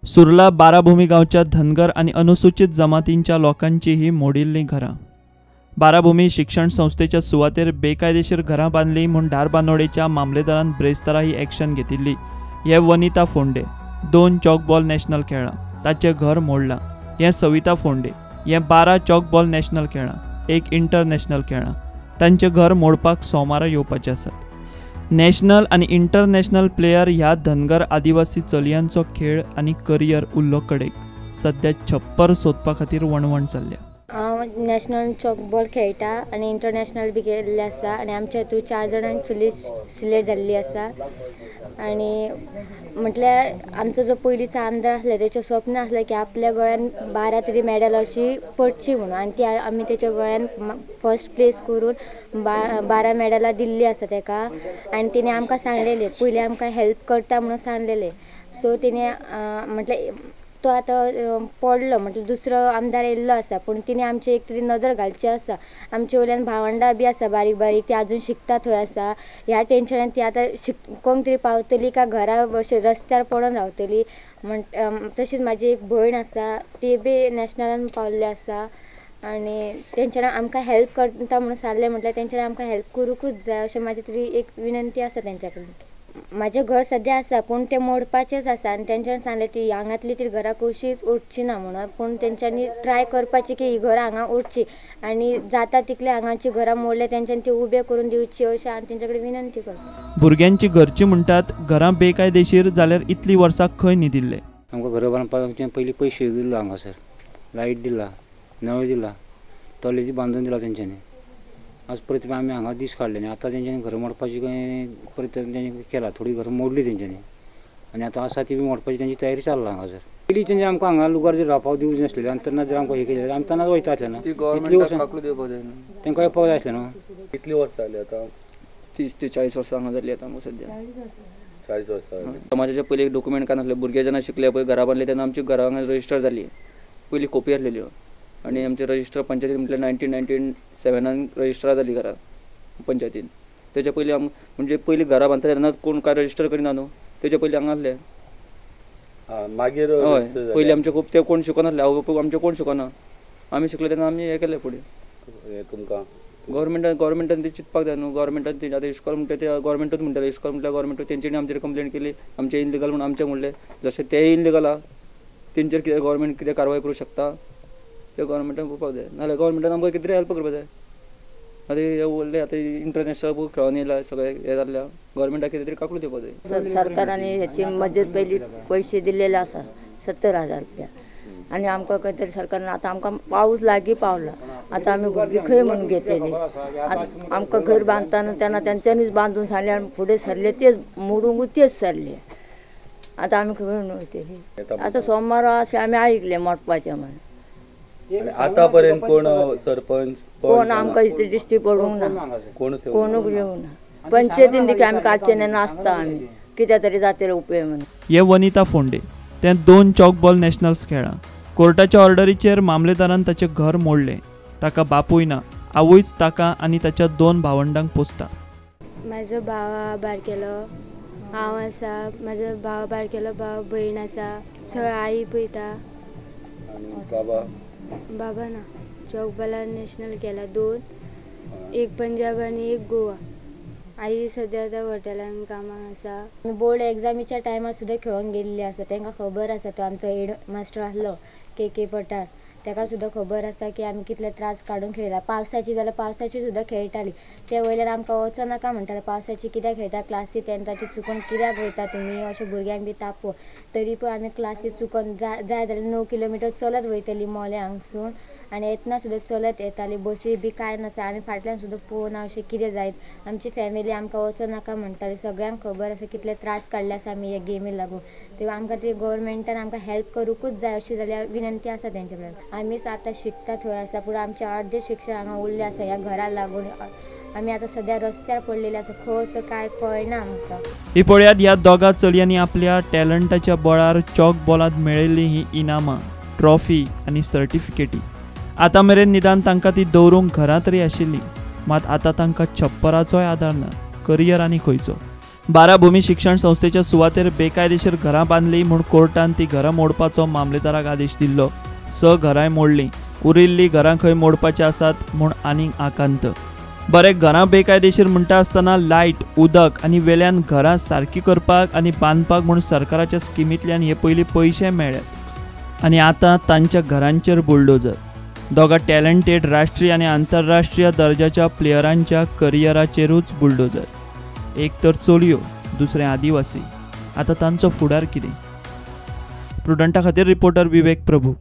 सुर्ला बाराभूमी गांवच्या धनगर आनी अनुसूचित जमातींच्या लोकांची ही मोडिल्लीं घरां. बाराभूमी शिक्षण संस्थेच्या सुवातेर बेकायदेशीर घरां बांदली म्हूण धारबांदोडेच्या मामलेदारान ब्रेस्तारा ही एक्शन घेतिल्ली. हे वनिता फोंडे 2 चॉकबॉल नॅशनल खेळ्ळां, ताचें घर मोडलां. हें सविता फोंडे हें 12 चॉकबॉल नॅशनल खेळ्ळां, 1 इंटरनॅशनल खेळ्ळां, तांचें घर मोडपाक सोमारा येवपाचें आसात. नॅशनल आनी इंटरनॅशनल प्लेयर ह्या धनगर आदिवासी चलयांचो खेळ आनी करियर उरलो कडेक. सद्या छप्पर सोदपा खातीर वणवण चल्ल्या. हांव नॅशनल चॉकबॉल खेळटा आनी इंटरनॅशनल बी केल्लें आसा आनी आमच्या हितून 4 जाणांक चली सिलेक्ट जाल्ली आसा. आनी म्हटल्यार आमचो जो पयलींचो आमदार आसलो तेचें स्वप्न आसलें की आपल्या गोंयान 12 तरी मॅडल अशी पडची म्हणून, आनी ती आमी तेच्या गोंयान फर्स्ट प्लेस करून 12 मॅडलां दिल्ली आसा तेका. आनी तेणी आमकां सांगलेलें पयलीं आमकां हेल्प करता म्हणून सांगलेलें. सो तेणी म्हटल्यार तो आतां पडलो, म्हटल्यार दुसरो आमदार येयल्लो आसा, पूण तिणें आमची एक तरी नदर घालची आसा. आमचे वयल्यान भावंडां बी आसा बारीक बारीक, ती आजून शिकता थंय आसा. ह्या टेंशनान ती आतां शिकोंक तरी पावतली काय घरा अशें रस्त्यार पडोन रावतली म्हण. तशीच म्हाजी एक भयण आसा, ती बी नॅशनलान पावल्ली आसा आनी तेंच्यानी आमकां हेल्प करता म्हणून सांगलें, म्हटल्यार तेंच्यानी आमकां हेल्प करूंकूच जाय अशें म्हाजी तरी एक विनंती आसा तेंच्या कडेन. म्हाजें घर सद्या आसा पूण तें मोडपाचेंच आसा आनी तेंच्यांनी सांगलें ती हांगातली ती घरां कशीच उठची ना म्हणून, पूण तेंच्यांनी ट्राय करपाची की ही घरां हांगा उठची आनी जाता तितले हांगाची घरां मोडले तेंच्यांनी ती उबे करून दिवची अशें हांव तेंच्या कडेन विनंती करता. भुरग्यांची घरची म्हणटात घरां बेकायदेशीर जाल्यार इतलीं वर्सां खंय न्हिदिल्ले. आमकां घरां बांदपाक पयलीं पयशे दिला, हांगासर लायट दिला, नळ दिला, टॉयलेटी बांदून दिला तेंच्यांनी. आज परत आमी हांगा दीस काडले आनी आतां तेंच्यांनी घरां मोडपाची परत तेंच्यांनी केला, थोडी घरां मोडली तेंच्यांनी आनी आतां आसा ती बी मोडपाची तेंची तयारी चल्ला हांगासर. पयलीं तेंचे आमकां हांगा लुगार जर रावपाक दिवंक नासलेले आनी तेन्ना जर आमकां हें केलें आमी तेन्नाच वयता आसलें न्हू, इतलीं वर्सां तेंकां येवपाक जाय आसलें न्हू. कितलीं वर्सां जालीं आतां? 30 ते 40 वर्सां हांगा जालीं आतां आमकां सद्या. 40 वर्सां. समाजाचे पयलीं डॉक्युमेंट काय नासले, भुरगे जेन्ना शिकले पळय घरां बांदली तेन्ना आमची घरां हांगा रजिस्टर जाली, पयलीं कॉपी आसलेल्यो आनी आमचे रजिस्टर पंचायतीन म्हटल्यार 1997 रजिस्टर जाली घरां पंचायतीन. तेच्या पयलीं आम म्हणजे पयलीं घरां बांदता तेन्ना कोण काय रजिस्टर करिना न्हू, तेच्या पयलीं हांगा आसले. मागीर हय, पयलीं आमचे खूब ते कोण शिकनासले, आवय बापूय आमचे कोण शिकना, आमी शिकले तेन्ना आमी हें केलें फुडें. तुमकां गव्हर्मेंटान ते चिंतपाक जाय न्हू. गव्हर्मेंटान ते आतां इश्कोल म्हणटा ते गव्हर्मेंटूच म्हणटाले, इश्कोल म्हटल्यार गव्हर्मेंट तेंच्यांनी आमचेर कंप्लेन केली आमचें इनलिगल म्हणून आमचें म्हणलें, जशें तेय इनलिगल आहा तेंचेर कितें गव्हर्मेंट कितें कारवाय करूं शकता ते गव्हर्मेंटान पळोवपाक जाय, नाजाल्यार गव्हर्मेंटान आमकां कितें तरी हेल्प करपाक जाय. आतां हे व्हडले आतां इंटरनॅशनल खेळोन येयला सगळें हें जाल्ल्या गव्हर्मेंटाक कितें तरी काकूट दिवपाक जाय. सरकारान हेची मजत पयली पयशे दिल्लेले आसा 70,000 रुपया आनी आमकां खंय तरी सरकारान आतां आमकां पावस लागीं पावला, आतां आमी भुरगीं खंय म्हणून घेतली. आमकां घर बांदतना तेन्ना तेंच्यांनीच बांदून सांगलें आनी फुडें सरले तेच मोडूंक तेच सरले, आतां आमी खंय म्हणून वयतली. आतां सोमारा अशें आमी आयकलें मोडपाचें म्हण. आतां पर्यंत कोण सरपंच कोण आमकां इतले दिश्टी पडूंक ना, कोणूच येवंक ना. पंचायतीन देखील आमी काडचें नासता, आमी कित्या तरी जातले उपयोग म्हणून. हे वनिता फोंडे तें 2 चॉकबॉल नॅशनल्स खेळ्ळां. कोर्टाच्या ऑर्डरीचेर मामलेदारान ताचें घर मोडलें. ताका बापूय ना, आवयच ताका आनी ताच्या 2 भावंडांक पोसता. म्हाजो भाव बारकेलो, हांव आसा, म्हाजो भाव बारकेलो, भाव भयण आसा, सगळें आई पळयता. बाबा? बाबा ना. चॉकबॉलार नॅशनल केला 2, एक पंजाब आनी एक गोवा. आई सद्या आतां हॉटेलान कामाक आसा. बोर्ड एग्जामीच्या टायमार सुद्दां खेळोंक गेल्ली आसा, तांकां खबर आसा. तो आमचो हेड मास्टर आसलो के के पठार, ताका सुद्दां खबर आसा की आमी कितले त्रास काडून खेळला. पावसाची जाल्यार पावसाची सुद्दां खेळटाली, ते वयल्यान आमकां वचो नाका म्हणटाले, पावसाची कित्याक खेळटा, क्लासी तेंची चुकोन कित्याक वयता तुमी अशें भुरग्यांक बी तापो. तरी पण आमी क्लासी चुकोन जाय जाल्यार 9 किलोमिटर चलत वयतली मोलें हांगसून आनी येतना सुद्दां चलत येताली, बसी बी कांय नासता. आमी फाटल्यान सुद्दां पळोवना अशें कितें जायत. आमची फॅमिली आमकां वचो नाका म्हणटाली, सगळ्यांक खबर आसा कितले त्रास काडले आसा आमी ह्या गेमी लागून. तेव्हा आमकां ती गव्हर्मेंटान आमकां हेल्प करूंकूच जाय अशी जाल्यार विनंती आसा तेंचे कडेन. आमीच आतां शिकता थंय आसा, पूण आमचें अर्दें शिक्षण हांगा उरलें आसा ह्या घरा लागून. आमी आतां सद्या रस्त्यार पडलेले आसा, खंयच कांय कळना आमकां. ही पळयात ह्या दोगा चलयांनी आपल्या टॅलंटाच्या बळार चॉक बॉलांत मेळिल्लीं हीं इनामां, ट्रॉफी आनी सर्टिफिकेटी. आतां मेरेन निदान तांकां ती दवरूंक घरां तरी आशिल्ली, मात आतां तांकां छप्पराचोय आदार ना, करियर आनी खंयचो. बाराभूमी शिक्षण संस्थेच्या सुवातेर बेकायदेशीर घरां बांदली म्हूण कोर्टान ती घरां मोडपाचो मामलेदाराक आदेश दिल्लो. 6 घरांय मोडलीं, उरिल्लीं घरां खंय मोडपाचीं आसात म्हूण आनीक आकांत. बरें, घरां बेकायदेशीर म्हणटा आसतना लायट, उदक आनी वेल्यान घरां सारकी करपाक आनी बांदपाक म्हूण सरकाराच्या स्किमींतल्यान हे पयलीं पयशे मेळ्ळ्यात आनी आतां तांच्या घरांचेर बुलडोजर. दोगा टॅलंटेड राष्ट्रीय आनी आंतरराष्ट्रीय दर्जाच्या प्लेयरांच्या करियराचेरूच बुलडोजर. एक तर चलयो, दुसरें आदिवासी. आतां तांचो फुडार कितें? प्रुडंटा खातीर रिपोर्टर विवेक प्रभू.